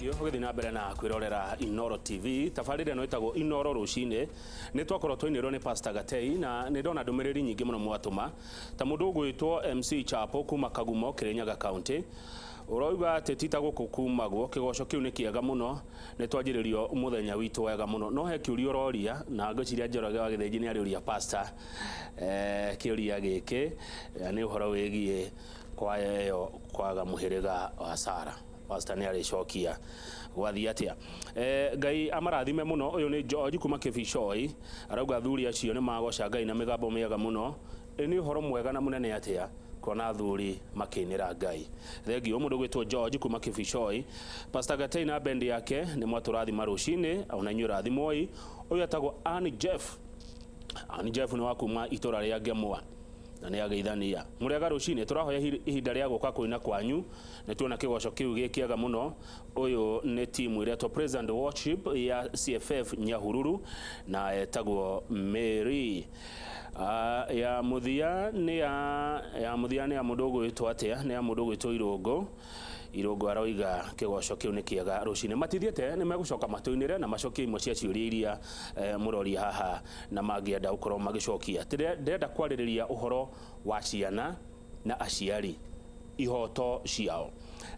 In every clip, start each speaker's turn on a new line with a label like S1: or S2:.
S1: Thengio ũgĩthiĩ na mbere na kwĩrorera Inoro TV. Tabarĩra ĩno ĩtagwo Inoro rũcinĩ. Nĩ twakorwo twainĩrwo nĩ Pastor Gatei na nĩ ndona ndũmĩrĩri nyingĩ mũno mwatũma. Ta mũndũ ũgwĩtwo MC Chapo kuma Kagumo, Kirinyaga County. Ũroiga atĩ ti ta gũkũ kumagwo, kĩgoco kĩu nĩ kĩega mũno, nĩ twanjĩrĩrio mũthenya witũ wega mũno. No he kĩũria ũroria na ngwĩciria Njoroge wa Gĩthĩnji nĩ arĩũria Pastor eh, kĩũria gĩkĩ nĩ ũhoro wĩgiĩ kwaya ĩyo kwaga mũhĩrĩga wa Sara. Pastor nĩ arĩcokia gwathiĩ atĩa. Eh, Ngai amarathime mũno. Ũyũ nĩ George kuma Kĩbicoi arauga athuri acio nĩ magoca Ngai na mĩgambo mĩega mũno. Ĩ nĩ ũhoro mwega na mũnene atĩa kuona athuri makĩinĩra Ngai. Thengio mũndũ gwĩtwo George kuma Kĩbicoi. Pastor Gatei na bendi yake nĩ mwatũrathima rũcinĩ ona inyuĩ rathimwoi. Ũyũ etagwo Ann Jeff. Ann Jeff nĩ wa kuma itũra rĩa Ngemwa na nĩ ageithania. Mũrĩega rũcinĩ, tũrahoya ihinda rĩa gũka kũina kwanyu. Nĩ tuona kĩgoco kĩu gĩ kĩega mũno. Ũyũ nĩ timu ĩretwo Praise and Worship ya CFF Nyahururu na etagwo Mary. Uh, ya mũthia nĩ ya ya mũthia nĩ ya mũndũ ũgwĩtwo atĩa? Nĩ ya mũndũ ũgwĩtwo Irũngũ. Irũngũ aroiga kĩgoco kĩu nĩ kĩega rũcinĩ. Matithiĩte nĩ megũcoka matũinĩre na macokie imwe cia ciũria iria eh, mũroria haha na mangĩenda gũkorwo magĩcokia. Ndĩrenda kwarĩrĩria ũhoro wa ciana na aciari, ihoto ciao.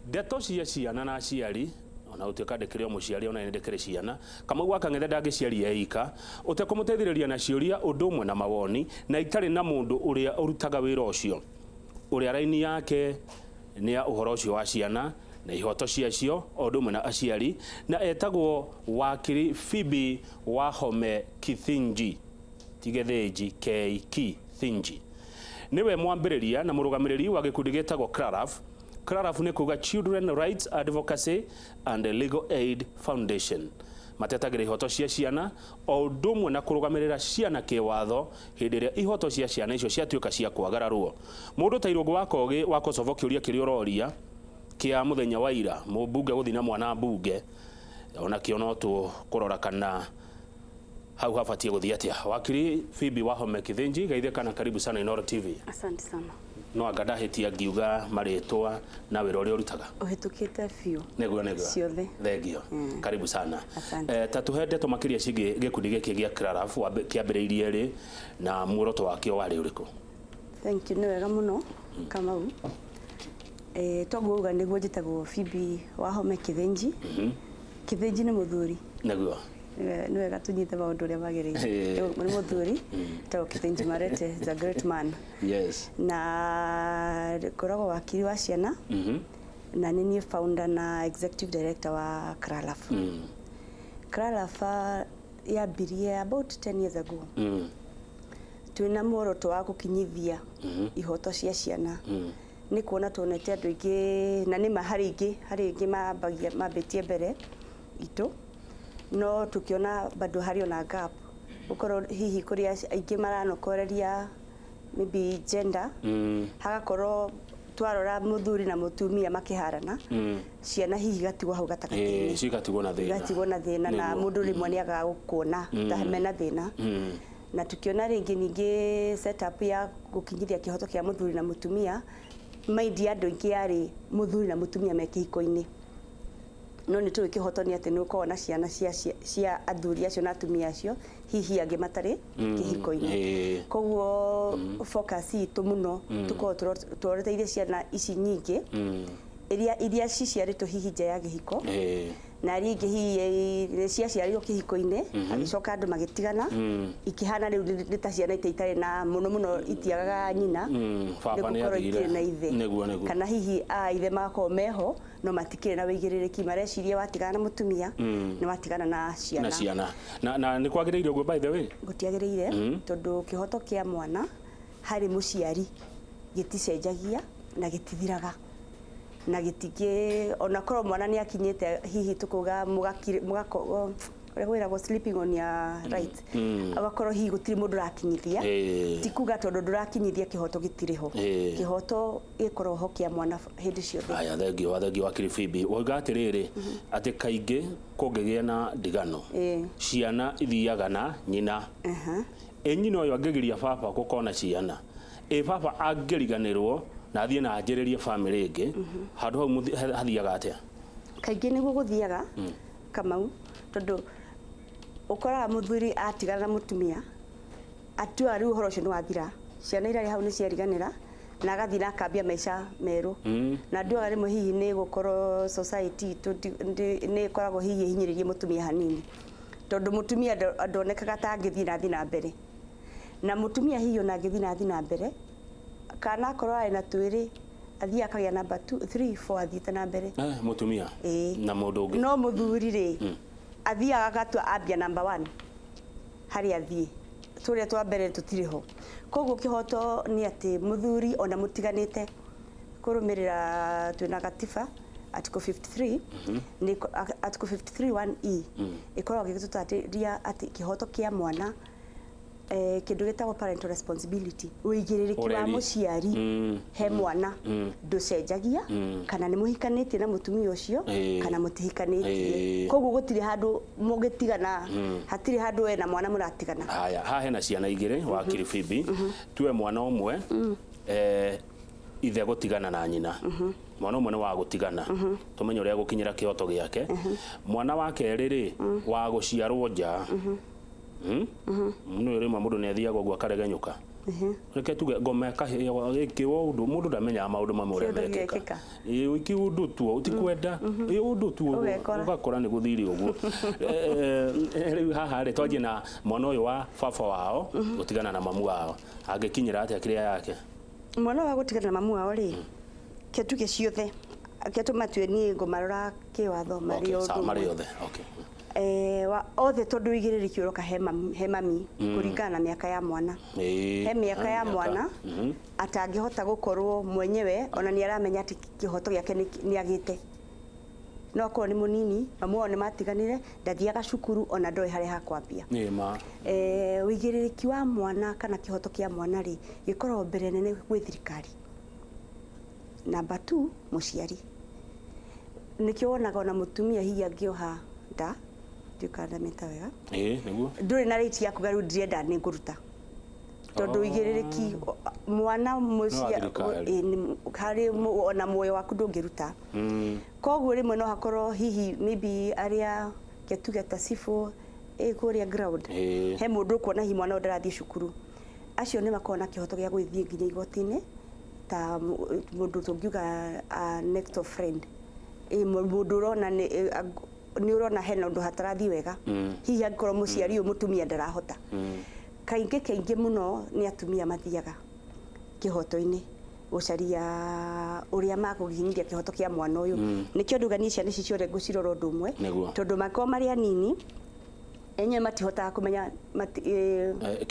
S1: Ndeto cia ciana na aciari, ona gũtuĩka ndĩkĩrĩ o mũciari ona nĩ ndĩkĩrĩ ciana, Kamau wa Kang'ethe ndangĩciaria eika, ũtekũmũteithĩrĩria na ciũria ũndũ ũmwe na mawoni, na itarĩ na mũndũ ũrĩa ũrutaga wĩra ũcio, ũrĩa raini yake nĩ ya ũhoro ũcio wa ciana na ihoto ciacio o ũndũ ũmwe na aciari, na etagwo Wakiri Phoebe Wahome Kithinji, ti Gĩthĩnji, K Ki Thinji. Nĩwe mwambĩrĩria na mũrũgamĩrĩri wa gĩkundi gĩtagwo CRALAF. CRALAF nĩ kuga Children Rights Advocacy and Legal Aid Foundation. Matetagĩra ihoto cia ciana o ũndũ ũmwe na kũrũgamĩrĩra ciana kĩwatho hĩndĩ ĩrĩa ihoto cia ciana icio ciatuĩka cia kwagararwo. Mũndũ ta Irũngũ wa Kogĩ wa Kosovo kĩũria kĩrĩa ũroria kĩa mũthenya wa ira, mũmbunge gũthiĩ na mwana mbunge, onakĩo no tũkũrora kana hau habatiĩ gũthiĩ atĩa. Wakiri Phoebe Wahome Kithinji, geithĩka na karibu sana Inooro TV.
S2: Asante sana.
S1: No anga ndahĩtia ngiuga marĩtwa na wĩra ũrĩa ũrutaga?
S2: Ũhĩtũkĩte biũ.
S1: Nĩguo nĩguo.
S2: Ciothe.
S1: Thengio. Karibu sana.
S2: Asante.
S1: Eh, ta tũhe ndeto makĩria ciĩgiĩ gĩkundi gĩkĩ gĩa CRALAF kĩambĩrĩirie rĩ na muoroto wakĩo warĩ ũrĩkũ?
S2: Thank you, nĩ wega mũno Kamau. Eh, toguo uga nĩguo njĩtagwo Phoebe Wahome Kithinji. Kithinji nĩ mũthuri.
S1: Nĩguo.
S2: Nĩ wega tũnyite maũndũ ũrĩa magĩrĩire. Nĩ mũthuri, etagwo Kithinji Marete, is a great man.
S1: Yes.
S2: Na ngoragwo wakiri wa ciana. Na nĩ niĩ founder na executive director wa CRALAF. CRALAF yambirie about 10 years ago. Twĩna muoroto wa gũkinyithia ihoto cia ciana. Nĩ kuona tuonete andũ aingĩ, na nĩma harĩ ingĩ, harĩ ingĩ mambagia mambĩtie mbere itũ, no tũkĩona bado harĩ ona gap, gũkorwo hihi kũrĩ aingĩ maranokoreria maybe gender, hagakorwo twarora mũthuri na mũtumia makĩharana, ciana hihi igatigwo hau gatagatĩ-inĩ.
S1: Cigatigwo na thĩna.
S2: Igatigwo na thĩna na mũndũ rĩmwe nĩ agaga gũkuona ta mena thĩna. Na tukiona rĩngĩ ningĩ setup ya gũkinyithia kĩhoto kĩa mũthuri na mũtumia, mind ya andũ aingĩ yarĩ mũthuri na mũtumia me kĩhiko-inĩ. No nĩ tũĩ kĩhoto nĩ atĩ nĩ ũkoragwo na ciana cia cia athuri acio na atumia acio, hihi angĩ matarĩ kĩhiko-inĩ. Koguo focus itũ mũno tũkoragwo tũroreteirie ciana ici nyingĩ, iria iria ciciarĩtwo hihi nja ya kĩhiko, na iria ingĩ hihi nĩ ciaciarirwo kĩhiko-inĩ, hagĩcoka andũ magĩtigana, ikĩhana rĩu nĩ ta ciana itarĩ na mũno mũno itiagaga nyina, nĩ
S1: Baba nĩ
S2: gũkorwo
S1: athire.
S2: itirĩ na ithe.
S1: Nĩguo, nĩguo.
S2: Kana hihi a ithe magakorwo meho no matikĩrĩ na wĩigĩrĩrĩki, mareciria watigana na mũtumia nĩ watigana na ciana.
S1: Na ciana. Na nĩ kwagĩrĩire ũguo by the way?
S2: Gũtiagĩrĩire, tondũ kĩhoto kĩa mwana harĩ mũciari gĩticenjagia na gĩtithiraga. Na gĩtingĩ, ona korwo mwana nĩ akinyĩte hihi tũkauga mũgakorwo ũrĩa kwĩragwo sleeping on your right, agakorwo hihi gũtirĩ mũndũ ũrakinyithia, ti kuga tondũ ndũrakinyithia kĩhoto gĩtirĩ ho. Kĩhoto gĩkoragwo ho kĩa mwana hĩndĩ ciothe.
S1: Aya, thengio, thengio wakiri Phoebe. Wauga atĩrĩrĩ, atĩ kaingĩ kũngĩgĩa na ndigano, ciana ithiaga na nyina. Ĩ nyina ũyũ angĩgiria baba gũkorwo na ciana, ĩ baba angĩriganĩrwo na athiĩ na anjĩrĩrie famĩlĩ ĩngĩ, handũ hau hathiaga atĩa?
S2: Kaingĩ nĩguo gũthiaga, Kamau, tondũ ũkoraga mũthuri atigana na mũtumia, atuaga rĩu ũhoro ũcio nĩ wathira, ciana iria arĩ hau nĩ ciariganĩra, na agathiĩ na akambia maica merũ. Na nduaga rĩmwe hihi nĩ gũkorwo society itũ nĩ ĩkoragwo hihi ĩhinyĩrĩirie mũtumia hanini, tondũ mũtumia ndonekaga ta angĩthiĩ na thiĩ na mbere, na mũtumia hihi ona angĩthiĩ na thiĩ na mbere, kana akorwo arĩ na twĩrĩ, athiĩ akagĩa namba 2 3 4 athiĩte na mbere.
S1: Mũtumia
S2: Ĩĩ.
S1: na mũndũ ũngĩ.
S2: No mũthuri rĩ, athiaga agatua ambia namba 1 harĩa athiĩ, tũrĩa twa mbere tũtirĩ ho. Koguo kĩhoto nĩ atĩ mũthuri ona mũtiganĩte, kũrũmĩrĩra twĩna gatiba article 53, nĩ article 53 1E ĩkoragwo ĩgĩtũtarĩria atĩ kĩhoto kĩa mwana, kĩndũ gĩtagwo parental responsibility, ũigĩrĩrĩki wa
S1: Ũreri.
S2: mũciari he mwana ndũcenjagia kana nĩ mũhikanĩtie na mũtumia ũcio kana mũtihikanĩtie. Koguo gũtirĩ handũ mũgĩtigana, hatirĩ handũ we na mwana mũratigana.
S1: Haya, haha hena ciana igĩrĩ wa Kiribibi, tuwe mwana ũmwe, ithe gũtigana na nyina, mwana ũmwe nĩ wa gũtigana, tũmenye ũrĩa gũkinyĩra kĩhoto gĩake. Mwana wa kerĩ rĩ, wa gũciarwo nja. Nĩ rĩmwe mũndũ nĩ athiaga ũguo akaregenyũka, reke tuge ngoma ĩkahĩo ũndũ, mũndũ ndamenyaga maũndũ mamwe ũrĩa
S2: Kĩũndũ
S1: mekĩka.
S2: gĩekĩka.
S1: Ĩĩ, ũiki ũndũ tuo ũtikwenda, ĩĩ, ũndũ tu ũguo,
S2: Ũgekora.
S1: Ũgakora nĩ gũthire ũguo. Rĩu haha rĩ, twanjie na mwana ũyũ wa baba wao gũtigana na mamu wao, angĩkinyĩra atĩa kĩrĩa yake?
S2: Mwana wa gũtigana na mamu wao rĩ, ke tuge ciothe, ke tũmatue, niĩ ngũmarora kĩwatho marĩ
S1: Okay,
S2: o
S1: sawa,
S2: ũndũ
S1: marĩ
S2: ũmwe.
S1: othe, okay.
S2: Othe, tondũ ũigĩrĩrĩki ũroka he mami kũringana na mĩaka ya mwana. He mĩaka ya mwana atangĩhota gũkorwo mwenyewe, ona nĩ aramenya atĩ kĩhoto gĩake nĩ agĩte. No akorwo nĩ mũnini, mamu wao nĩ matiganire, ndathiaga cukuru, ona ndoĩ harĩa hakwambia.
S1: Nĩ ma.
S2: Ũigĩrĩrĩki wa mwana kana kĩhoto kĩa mwana rĩ, gĩkoragwo mbere nene gwĩ thirikari, namba 2 mũciari. Nĩkĩo wonaga ona mũtumia hihi angĩoha nda, ndiũĩ kana ndamĩta wega,
S1: Ĩĩ, nĩguo.
S2: Ndũrĩ na rate ya kuga rĩu ndirenda, nĩ ngũruta, tondũ ũigĩrĩrĩki mwana mũcia
S1: Thirikari.
S2: Ĩ, harĩ ona muoyo waku ndũngĩruta. Koguo rĩmwe no hakorwo hihi maybe arĩa ketuge ta cibũ ĩ kũrĩa ground, he mũndũ ũkuona hihi mwana ũyũ ndarathiĩ cukuru, acio nĩ makoragwo na kĩhoto gĩa gũgĩthiĩ nginya igoti-inĩ ta mũndũ tũngiuga next of friend. Ĩ, mũndũ ũrona nĩ ũrona hena ũndũ hatarathiĩ wega, hihi angĩkorwo mũciari ũyũ mũtumia ndarahota. Kaingĩ kaingĩ mũno nĩ atumia mathiaga kĩhoto-inĩ gũcaria ũrĩa makũhinyĩria kĩhoto kĩa mwana ũyũ. Nĩkĩo nduga niĩ ciana ici ciothe ngũcirora ũndũ ũmwe,
S1: Nĩguo.
S2: tondũ makorwo marĩ anini enyewe matihotaga kũmenya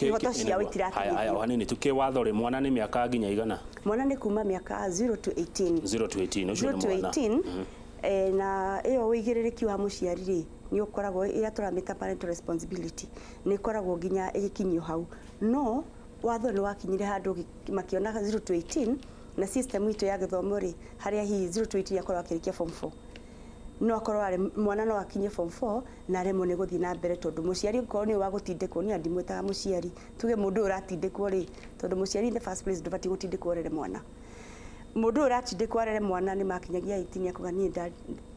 S2: ihoto ciao.
S1: Haya, haya,
S2: Itirakinyithio.
S1: hanini tu, kĩwatho rĩ, mwana nĩ mĩaka nginya igana?
S2: Mwana nĩ kuma mĩaka 0 to 18.
S1: 0 to 18, ũcio
S2: 0
S1: nĩ
S2: to
S1: mwana.
S2: 18. Na ĩyo ũigĩrĩrĩki wa mũciari rĩ, nĩ ũkoragwo ĩrĩa tũramĩta parental responsibility, nĩ ĩkoragwo nginya ĩgĩkinyio hau. No watho nĩ wakinyire handũ makĩona 0 to 18 na system itũ ya gĩthomo rĩ, harĩa hihi 0 to 18 akorwo akĩrĩkia form 4, no akorwo arĩ mwana no akinye form 4 na aremwo nĩ gũthiĩ na mbere, tondũ mũciari ũkorwo nĩ wa gũtindĩkwo, niĩ ndimwĩtaga mũciari, tuge mũndũ ũyũ ũratindĩkwo rĩ, tondũ mũciari in the first place ndũbatiĩ gũtindĩkwo ũrere mwana. Mũndũ ũyũ ũratindĩkwo arere mwana nĩ makinyagia 18, akuga niĩ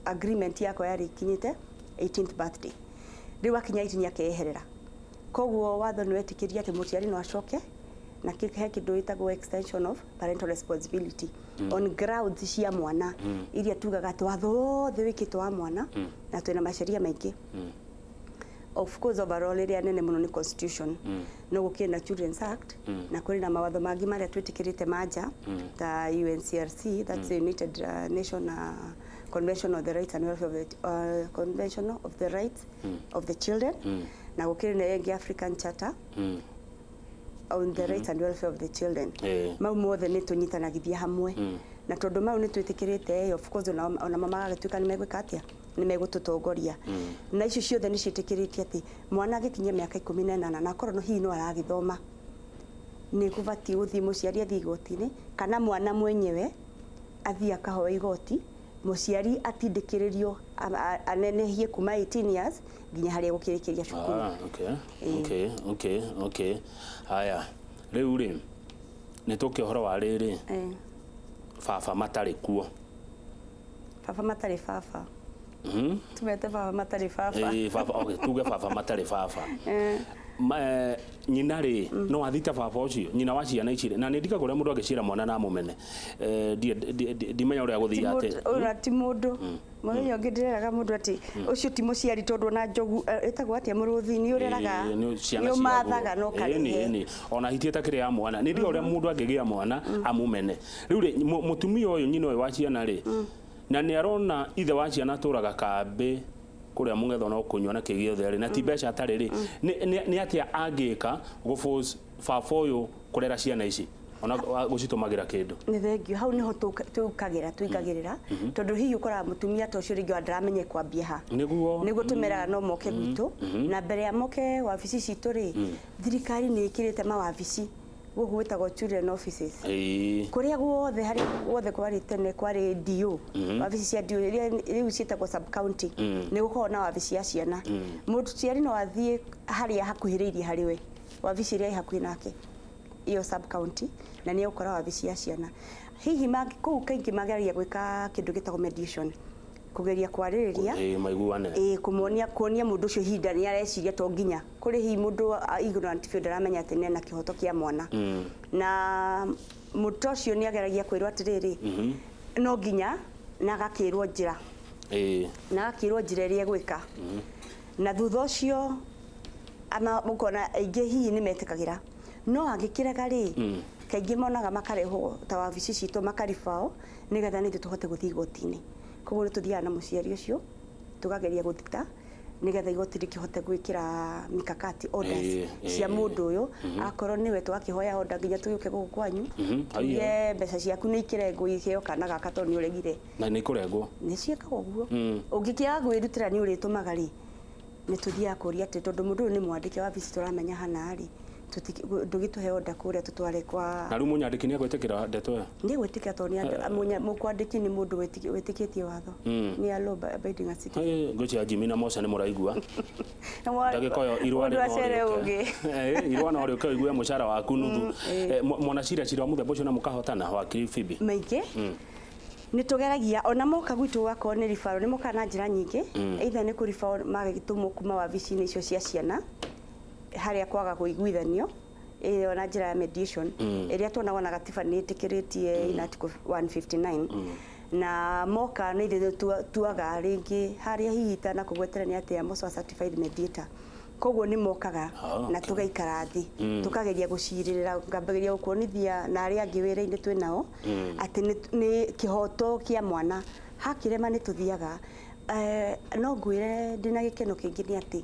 S2: agreement yakwa yarĩ ikinyĩte 18th birthday. Rĩu akinya 18 akeyeherera. Koguo watho nĩ wetĩkĩria atĩ mũciari no acoke na he kĩndũ gĩtagwo extension of parental responsibility on grounds cia mwana, iria tugaga atĩ watho wothe wĩkĩtwo wa mwana, na twĩna maceria maingĩ. Of course overall ĩrĩa nene mũno nĩ constitution, no gũkĩrĩ na Children's Act, na kũrĩ na mawatho mangĩ marĩa twĩtĩkĩrĩte manja ta UNCRC, that's the United Nation Convention on the Rights and Welfare of the Convention of the Rights of the Children, na gũkĩrĩ na ĩngĩ African Charter on the Rights and Welfare of the Children. Mau mothe nĩ tũnyitanagithia hamwe, na tondũ mau nĩ twĩtĩkĩrĩte, of course ona mama magagĩtuĩka nĩ megwĩka atĩa, nĩ megũtũtongoria. Na icio ciothe nĩ ciĩtĩkĩrĩtie atĩ mwana agĩkinyia mĩaka 18 na akorwo no hihi no aragĩthoma, nĩ gũbatiĩ gũthiĩ mũciari athiĩ igoti-inĩ, kana mwana mwenyewe athiĩ akahoe igoti, mũciari atindĩkĩrĩrio anenehie kuma 18 years nginya harĩa gũkĩrĩkĩria cukuru.
S1: Ah, okay. Haya, rĩu rĩ, nĩ tũke ũhoro wa rĩrĩ, baba matarĩ kuo.
S2: Baba matarĩ baba. Tumete baba matarĩ baba.
S1: Ĩĩ, baba, okay, tuge baba matarĩ baba. Nyina rĩ, no athite baba ũcio, nyina wa ciana ici rĩ, na nĩ ndigagwo ũrĩa mũndũ angĩciara mwana na amũmene. Ndimenya ũrĩa gũthiĩ atĩ.
S2: Ona ti mũndũ mũthenya ũngĩ ndĩreraga mũndũ atĩ ũcio ti mũciari tondũ ona njogu ĩtagwo atĩa mũrũthi nĩ ũreraga, nĩ ũmathaga na ũkarehe.
S1: Ona hiti ĩtakĩrĩ ya mwana, nĩ ndiga ũrĩa mũndũ angĩgĩa mwana amũmene. Rĩu rĩ, mũtumia ũyũ, nyina ũyũ wa ciana rĩ, na nĩ arona ithe wa ciana atũraga kambĩ kũrĩa mũng'etho no kũnyua na kĩ gĩothe rĩ, na ti mbeca atarĩ rĩ, nĩ atĩa angĩka gũ-force baba ũyũ kũrera ciana ici ona gũcitũmagĩra kĩndũ?
S2: Nĩ thengio, hau nĩho tũkagĩra tũingagĩrĩra, tondũ hihi ũkoraga mũtumia ta ũcio rĩngĩ ndaramenya kwambia ha. Nĩguo tũmeraga no moke gwitũ, na mbere ya moke wabici citũ rĩ, thirikari nĩ ĩkĩrĩte mawabici gũkũ gwĩtagwo children offices. Kũrĩa guothe, harĩa guothe kwarĩ tene kwarĩ DO, wabici cia DO iria rĩu ciĩtagwo sub county, nĩ gũkoragwo na wabici ya ciana. Mũciari no athiĩ harĩa hakuhĩrĩirie harĩ we, wabici ĩrĩa ĩ hakuhĩ nake, iyo sub county, na nĩ egũkora wabici ya ciana. Hihi kũu kaingĩ mageragia gwĩka kĩndũ gĩtagwo mediation, kũgeria kwarĩrĩria,
S1: maiguane,
S2: kũmonia, kuonia mũndũ ũcio ihinda nĩ areciria to nginya kũrĩ hihi mũndũ ignorant biũ ndaramenya atĩ nĩ ena kĩhoto kĩa mwana, na mũndũ ũcio nĩ ageragia kwĩrwo atĩrĩrĩ, no nginya, na agakĩrwo njĩra, na agakĩrwo njĩra ĩrĩa egwĩka, na thutha ũcio ama ũkona aingĩ hihi nĩ metĩkagĩra, no angĩkĩrega rĩ, kaingĩ monaga makarehwo ta wabici citũ makaribao nĩgetha nithuĩ tũhote gũthiĩ igoti-inĩ. Koguo nĩ tũthiaga na mũciari ũcio tũkageria gũthita nĩgetha igoti rĩkĩhote gwĩkĩra mikakati orders cia mũndũ ũyũ, akorwo nĩwe tũgakĩhoya order nginya tũgĩũke gũkũ kwanyu, tuge mbeca ciaku nĩ ikĩrengwo iheo kana gaka tondũ nĩ ũregire.
S1: Na nĩ ikũrengwo?
S2: Nĩ ciĩkagwo ũguo. Ũngĩkĩaga kwĩrutĩra nĩ ũrĩtũmaga rĩ, nĩ tũthiaga kũria atĩ tondũ mũndũ ũyũ nĩ mwandĩke wabici tũramenya hana rĩ, ndũgĩtũhe order kũrĩa tũtware kwa.
S1: Na rĩu mũnyandĩki nĩ egwĩtĩkĩra ndeto ĩyo?
S2: Nĩ egwĩtĩkĩra tondũ mũkwandĩki nĩ mũndũ wĩtĩkĩtie watho. Nĩ a law abiding a citizen.
S1: Ngwĩciria Jimmy na Mose nĩ mũraigua. Ndagĩka ĩyo irũa
S2: Mũndũ acere ũngĩ.
S1: Irũa no rĩũke ũigue mũcara waku nuthu. Mwana cira cira wa mũthemba ũcio na mũkahotana, wakiri Phoebe?
S2: Maingĩ. Nĩ tũgeragia ona moka gwitũ gwakorwo nĩ referral, nĩ mokaga na njĩra nyingĩ, either nĩ kũ-refer magĩtũmwo kuma wabici-inĩ icio cia ciana harĩa kwaga kũiguithanio, ĩyo na njĩra ya mediation ĩrĩa tuonaga na gatiba nĩ ĩtĩkĩrĩtie in article 159, na moka nĩ ithuĩ tuaga rĩngĩ harĩa hihi itanakũgwetera nĩ atĩ I'm also a certified mediator, koguo nĩ mokaga na tũgaikara thĩ tũkageria gũcirĩrĩra, ngambĩrĩria gũkuonithia na arĩa angĩ wĩra-inĩ twĩ nao atĩ nĩ kĩhoto kĩa mwana hakĩrema nĩ tũthiaga. No ngwĩre ndĩna gĩkeno kĩingĩ nĩ atĩ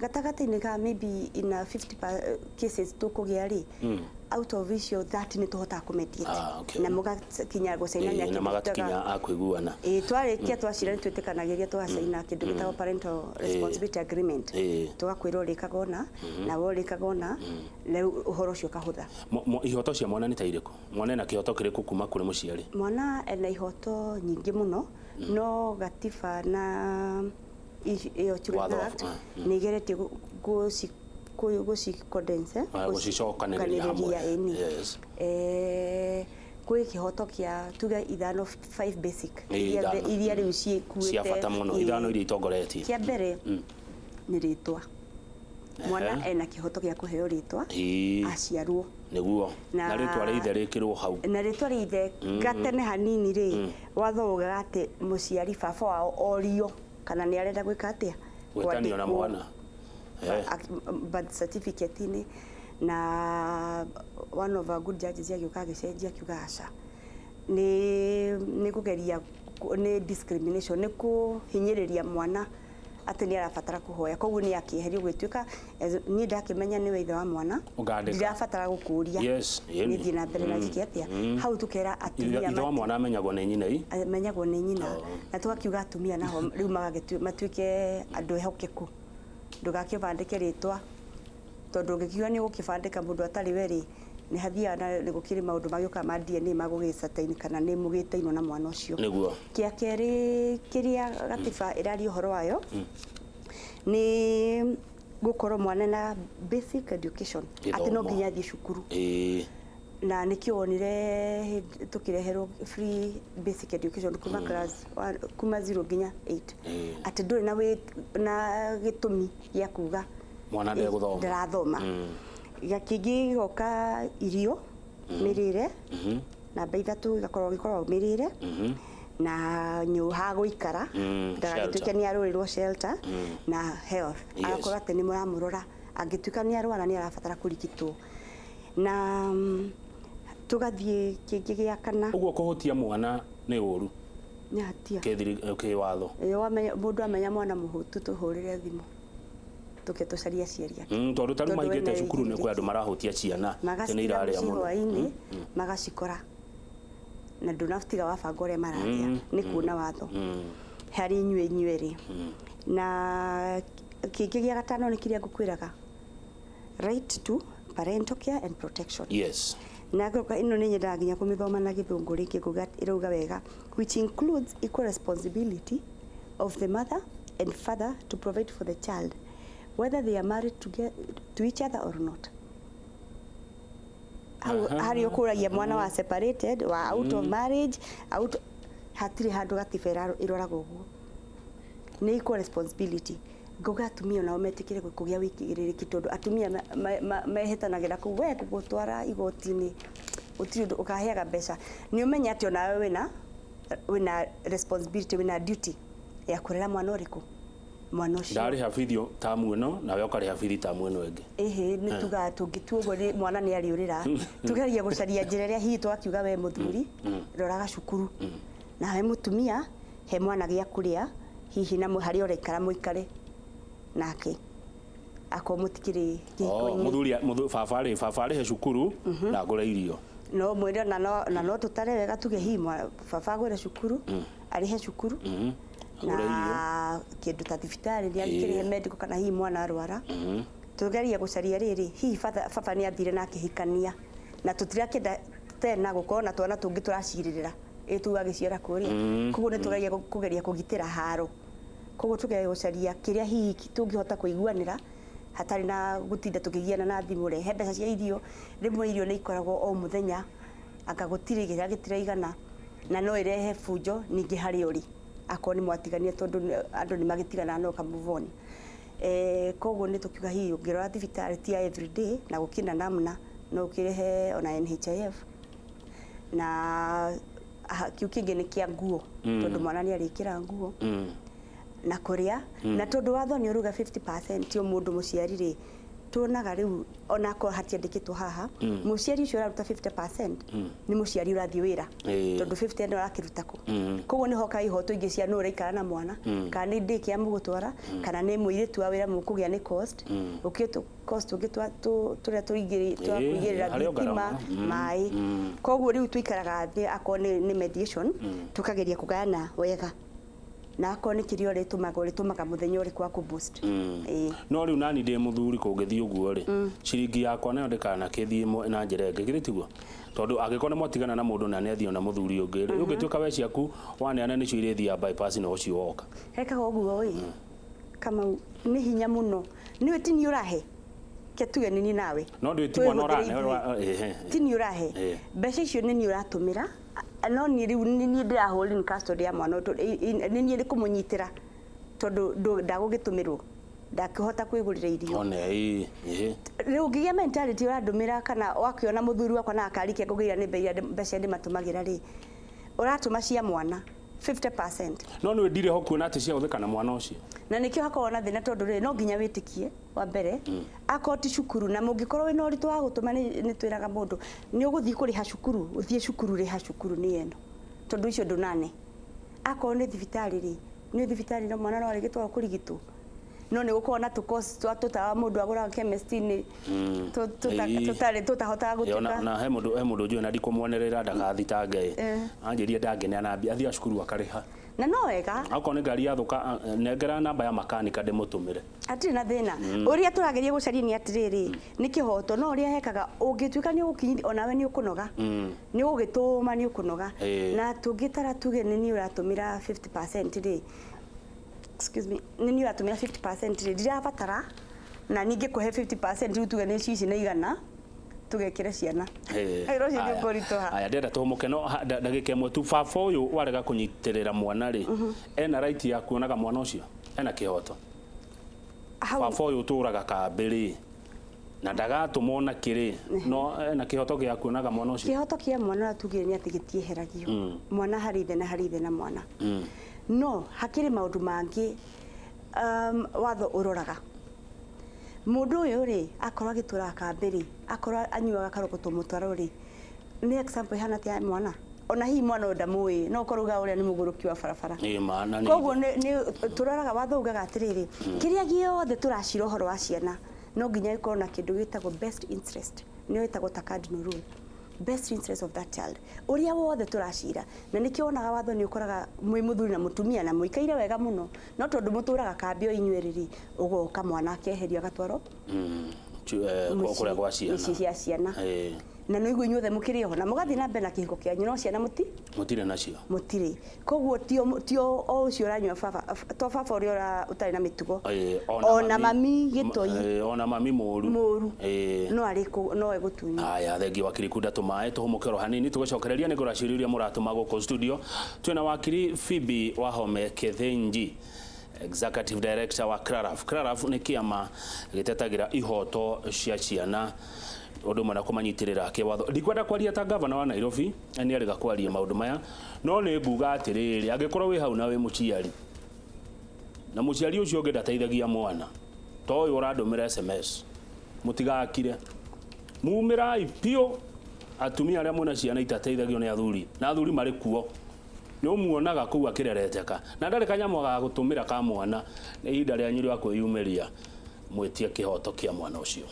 S2: gatagatĩ-inĩ ka maybe in a 50 cases tũkũgĩa rĩ, out of icio 30 nĩ tũhotaga kũ-mediate na mũgakinya gũcaina
S1: nĩ na magatikinya a kũiguana.
S2: Twarĩkia twacira nĩ twĩtĩkanagĩria tũgacaina kĩndũ gĩtagwo parental responsibility agreement, tũgakwĩrwo ũrĩkaga ũna nawe ũrĩkaga ũna, rĩu ũhoro ũcio ũkahũtha.
S1: Ihoto cia mwana nĩ ta irĩkũ? Mwana ena kĩhoto kĩrĩkũ kuma kũrĩ mũciari?
S2: Mwana ena ihoto nyingĩ mũno, no gatiba na iyo Children Act nĩ igeretie gũci-condense,
S1: gũcicokanĩrĩria hamwe.
S2: Kwĩ kĩhoto kĩa tuge ithano, 5 basic iria rĩu ciĩkuĩte
S1: cia bata mũno, ithano iria itongoretie.
S2: Kĩa mbere nĩ rĩtwa. Mwana ena kĩhoto gĩa kũheo rĩtwa aciarwo,
S1: nĩguo, na rĩtwa rĩa ithe rĩkĩrwo hau,
S2: na rĩtwa rĩa ithe gatene hanini rĩ, watho ugaga atĩ mũciari baba wao orio kana nĩ arenda gwĩka atĩa,
S1: gwĩtanio na mwana
S2: birth certificate-inĩ, na one of our good judges agĩũka agĩcenjia akiuga aca, nĩ kũgeria, nĩ discrimination, nĩ kũhinyĩrĩria mwana atĩ nĩ arabatara kũhoya, koguo nĩ akĩeherio gwĩtuĩka niĩ ndakĩmenya nĩwe ithe wa mwana, ndirabatara gũkũria nĩ thiĩ na mbere na njĩke atĩa. Hau tũkera atumia
S1: ithe wa mwana amenyagwo nĩ nyina,
S2: amenyagwo nĩ nyina, na tũgakiuga atumia naho rĩu matuĩke andũ ehokeku, ndũgakĩbandĩke rĩtwa tondũ ũngĩkiuga nĩ ũgũkĩbandĩka mũndũ atarĩ we rĩ, nĩ hathiaga na nĩ gũkĩrĩ maũndũ magĩũkaga ma DNA magũgĩcatain kana nĩ mũgĩtainwo na mwana ũcio.
S1: Nĩguo.
S2: Kĩa kerĩ kĩrĩa gatiba ĩraria ũhoro wayo nĩ gũkorwo mwana na basic education, atĩ no nginya athiĩ cukuru. Na nĩkĩo wonire tũkĩreherwo free basic education kuma class kuma 0 nginya 8, atĩ ndũrĩ na na gĩtũmi gĩa kuga
S1: mwana ndegũthoma.
S2: Ndarathoma. Kĩngĩ gĩgoka irio, mĩrĩre. Namba 3 ĩgakorwo gĩkoragwo mĩrĩre na ha gũikara, ndagagĩtuĩke
S1: shelter.
S2: Nĩ arũrĩrwo shelter, na health, agakorwo atĩ nĩ mũramũrora, angĩtuĩka nĩ arwara, nĩ arabatara kũrigitwo. Na tũgathiĩ kĩngĩ gĩa kana.
S1: Ũguo kũhutia mwana nĩ ũru?
S2: Nĩ hatia.
S1: Kĩwatho.
S2: Ĩĩ, wamenya mũndũ amenya mwana mũhũtu, tũhũrĩre thimũ tũke tũcarie aciari ake.
S1: Tondũ ta rĩu
S2: Tondũ
S1: maigĩte
S2: wena
S1: cukuru nĩ kwĩ
S2: wĩigĩrĩrĩki.
S1: Andũ marahutia ciana atĩ nĩ
S2: Magacikinya
S1: irarĩa
S2: mũciĩ
S1: mũno.
S2: hwaĩ-inĩ magacikora na ndũnatiga wabanga ũrĩa mararĩa, nĩ kuona watho harĩ inyuĩ inyuerĩ. Na kĩngĩ gĩa gatano nĩ kĩrĩa ngũkwĩraga, right to parental care and protection. Na ngoka ĩno nĩ nyendaga nginya kũmĩthoma na gĩthũngũ rĩngĩ, nguga ĩrauga wega, which includes equal responsibility of the mother and father to provide for the child, whether they are married to each other or not. Hau harĩ ũkũragia mwana wa separated, wa out of marriage, out, hatirĩ handũ gatiba ĩroraga ũguo, nĩ equal responsibility. Ngauga atumia onao metĩkĩre kũgĩa wĩigĩrĩrĩki, tondũ atumia mehĩtanagĩra kũu, we gũgũtwara igoti-inĩ gũtirĩ ũndũ ũkaheaga mbeca. Nĩ ũmenye atĩ onawe wĩna responsibility, wĩna duty ya kũrera mwana ũrĩkũ, mwana ũcio.
S1: Ndarĩha bithi tamu ĩno, nawe ũkarĩha bithi tamu ĩno ĩngĩ.
S2: Ĩhĩ, nĩ tugaga tũngĩtua ũguo mwana nĩ arĩũrĩra. Tũgeria gũcaria njĩra ĩrĩa hihi twakiuga, we mũthuri roraga cukuru, nawe mũtumia he mwana gĩa kũrĩa, hihi na harĩa ũraikara mũikare nake akorwo mũtikĩrĩ
S1: Oh,
S2: kĩhiko-inĩ.
S1: Mũthuri baba rĩ, baba arĩhe cukuru na ngũre irio.
S2: No mwĩre na no tũtare wega, tuge hihi baba agũre cukuru, arĩhe cukuru,
S1: Agũre irio.
S2: Na kĩndũ ta thibitarĩ nĩ akĩrĩhe medical, kana hihi mwana arwara. Tugeria gũcaria rĩrĩ, hihi baba nĩ athire na akĩhikania, na tũtirakĩenda tena gũkorwo na twana tũngĩ tũracirĩrĩra ĩ tugagĩciara kũrĩa. Koguo nĩ tũgeria kũgeria kũgitĩra haro, koguo tũgeria gũcaria kĩrĩa hihi tũngĩhota kũiguanĩra hatarĩ na gũtinda tũkĩgiana na thimũ, rehe mbeca cia irio. Rĩmwe irio nĩ ikoragwo o mũthenya, anga gũtirĩ kĩrĩa gĩtiraigana, na no ĩrehe bunjo ningĩ harĩ ũrĩ akorwo nĩ mwatigania, tondũ andũ nĩ magĩtiganaga no ka move on. Koguo nĩ tũkiuga hihi ũngĩrora thibitarĩ ti ya everyday na gũkĩna namna no ũkĩrĩhe ona NHIF. Na kĩu kĩngĩ nĩ kĩa nguo, tondũ mwana nĩ arĩkĩra nguo na kũrĩa, na tondũ watho nĩ ũruga 50% o mũndũ mũciari rĩ, tuonaga rĩu onakorwo hatiandĩkĩtwo haha, mũciari ũcio ũraruta 50% nĩ mũciari ũrathiĩ wĩra, tondũ 50 nĩ arakĩruta kũ? Koguo nĩ hoka ihoto ingĩ cia nũ ũraikara na mwana, kana nĩ daycare mũgũtwara, kana nĩ mũirĩtu wa wĩra mũkũgĩa, nĩ cost ũkĩ cost ũngĩ tũrĩa tũingĩ twa kũigĩrĩra
S1: harĩ o
S2: thitima,
S1: ngarama.
S2: Maĩ. Koguo rĩu tũikaraga thĩ, akorwo nĩ mediation, tukageria kũgayana wega, na akorwo nĩ kĩrĩa ũrĩtũmaga, ũrĩtũmaga mũthenya ũrĩkũ wa kũ-boost. Ĩĩ.
S1: No rĩu nani ndĩ mũthuri, kũngĩthiĩ ũguo rĩ, ciringi yakwa nayo ndĩkanakĩthiĩ na njĩra ĩngĩ, githĩ tiguo? Tondũ angĩkorwo nĩ mwatigana na mũndũ na nĩ athiĩ ona mũthuri ũngĩ rĩ, ũngĩtuĩka we ciaku waneana nĩcio irĩthiaga bypass na ũcio woka.
S2: Hekaga ũguo ĩ, Kamau, nĩ hinya mũno, nĩwe ti niĩ ũrahe, ke tuge nĩ niĩ nawe.
S1: No ndwĩ ti mwana
S2: Twĩhũthĩre
S1: ũrane
S2: ithuĩ.
S1: ehe.
S2: Ti niĩ ũrahe mbeca icio, nĩ niĩ ũratũmĩra. No niĩ rĩu nĩ niĩ ndĩra hold in custody ya mwana ũyũ, nĩ niĩ kũmũnyitĩra, tondũ ndagũgĩtũmĩrwo, ndakĩhota kwĩgũrĩra irio.
S1: One ĩ ĩ.
S2: Rĩu ũngĩgĩa mentality ũrandũmĩra, kana wakĩona mũthuri wakwa na akari ke ngũgĩra nĩ mbeca ndĩmatũmagĩra rĩ, ũratũma cia mwana 50%.
S1: No nĩ ndirĩ ho kuona atĩ ciahũthĩka na mwana ũcio.
S2: Na nĩkĩo hakoragwo na thĩna, tondũ rĩ, no nginya wĩtĩkie wa mbere akorwo ti cukuru, na mũngĩkorwo wĩna ũritũ wa gũtũma, nĩ twĩraga mũndũ nĩ ũgũthiĩ kũrĩha cukuru, ũthiĩ cukuru, rĩha cukuru nĩ ĩno, tondũ icio ndũnane. Akorwo nĩ thibitarĩ rĩ, nĩ thibitarĩ, no mwana no arĩgĩtwarwo kũrigitwo, no nĩ gũkorwo na tũcost twa tũtawa mũndũ agũraga chemist-inĩ tũtarĩ tũtahotaga
S1: Ĩ, ona
S2: gũtuĩka.
S1: Na he mũndũ njũĩ na ndikũmwonerera ndagathitange ĩ, anjĩrie ndangĩneana mbia, athiaga cukuru akarĩha.
S2: Na no wega.
S1: Akorwo nĩ ngari yathũka, nengera namba ya makanika ndĩmũtũmĩre.
S2: Hatirĩ na thĩna. Ũrĩa tũrageria gũcaria nĩ atĩrĩrĩ, nĩ kĩhoto, no ũrĩa hekaga ũngĩtuĩka nĩ ũgũkinyithia onawe nĩ ũkũnoga, nĩ ũgũgĩtũma nĩ ũkũnoga. Na tũngĩtara tuge nĩ niĩ ũratũmĩra 50% rĩ, excuse me, nĩ niĩ ũratũmĩra 50% rĩ, ndirabatara na ningĩ kũhe 50%. Rĩu tuge nĩ cici nĩ 100. Tũgekĩre ciana. Wĩra ũcio nĩ ũkũritũha.
S1: Aya, ndĩrenda tũhũmũke no ndagĩka ĩmwe tu. Baba ũyũ warega kũnyitĩrĩra mwana rĩ, ena right ya kuonaga mwana ũcio? Ena kĩhoto?
S2: Hau.
S1: Baba ũyũ ũtũraga kambĩ rĩ, na ndagatũmwo na kĩrĩ, no ena kĩhoto gĩa kuonaga mwana ũcio?
S2: Kĩhoto kĩa mwana ũrĩa tugire nĩ atĩ gĩtieheragio. Mwana harĩ ithe na harĩ ithe na mwana. No hakĩrĩ maũndũ mangĩ watho ũroraga. Mũndũ ũyũ rĩ, akorwo agĩtũraga kambĩ rĩ, akorwo anyuaga karogoto mũtaro rĩ, nĩ example ĩhana atĩa ya mwana? Ona hihi mwana ũyũ ndamũĩ, no ũkorwo uga ũrĩa nĩ mũgũrũki wa barabara.
S1: Ĩ ma, na nĩ
S2: Koguo nĩ tũroraga, watho ugaga atĩrĩrĩ, kĩrĩa gĩothe tũracira ũhoro wa ciana no nginya gĩkorwo na kĩndũ gĩtagwo best interest, nĩyo ĩtagwo ta cardinal rule, best interest of that child, ũrĩa wothe tũracira. Na nĩkĩo wonaga watho nĩ ũkoraga mwĩ mũthuri na mũtumia na mũikaire wega mũno, no tondũ mũtũraga kambĩ o inyuerĩ rĩ, ũgoka mwana akeherio agatwarwo
S1: kũrĩa gwa ciana.
S2: Mĩciĩ ya ciana. Na nĩ inyuothe mũkĩrĩ oho na mũgathiĩ na mbere na kĩhiko kĩanyu, no ciana mũti
S1: Mũtirĩ nacio.
S2: Mũtirĩ. Koguo tio o ũcio ũranyua baba, to baba ũrĩa ũtarĩ na mĩtugo. Ona mami gĩtoi.
S1: Ona mami mũru.
S2: Mũru. No arĩ no egũtunywo.
S1: Aya, thengi wakiri Kunda, tũmaĩ tũhũmũke oro hanini, tũgĩcokereria nĩ ngũraciũria iria mũratũma gũkũ studio. Twĩna wakiri Phoebe Wahome Kithinji, Executive Director wa CLARAF. CLARAF nĩ kĩama gĩtetagĩra ihoto cia ciana, ũndũ ũmwe na kũmanyitĩrĩra kĩwatho. Ndikwenda kwaria ta gavana wa Nairobi, nĩ arega kwaria maũndũ maya, no nĩ nguga atĩrĩrĩ, angĩkorwo wĩ hau na wĩ mũciari, na mũciari ũcio ũngĩ ndateithagia mwana, to ũyũ ũrandũmĩra SMS, mũtigakire, mumĩrai biũ. Atumia arĩa mwĩna ciana itateithagio nĩ athuri, na athuri marĩ kuo, nĩ ũmuonaga kũu akĩrereteka na ndarĩ kanyamũ ga gũtũmĩra ka mwana, nĩ ihinda rĩanyu rĩa kwĩyumĩria mwĩtie kĩhoto kĩa mwana ũcio.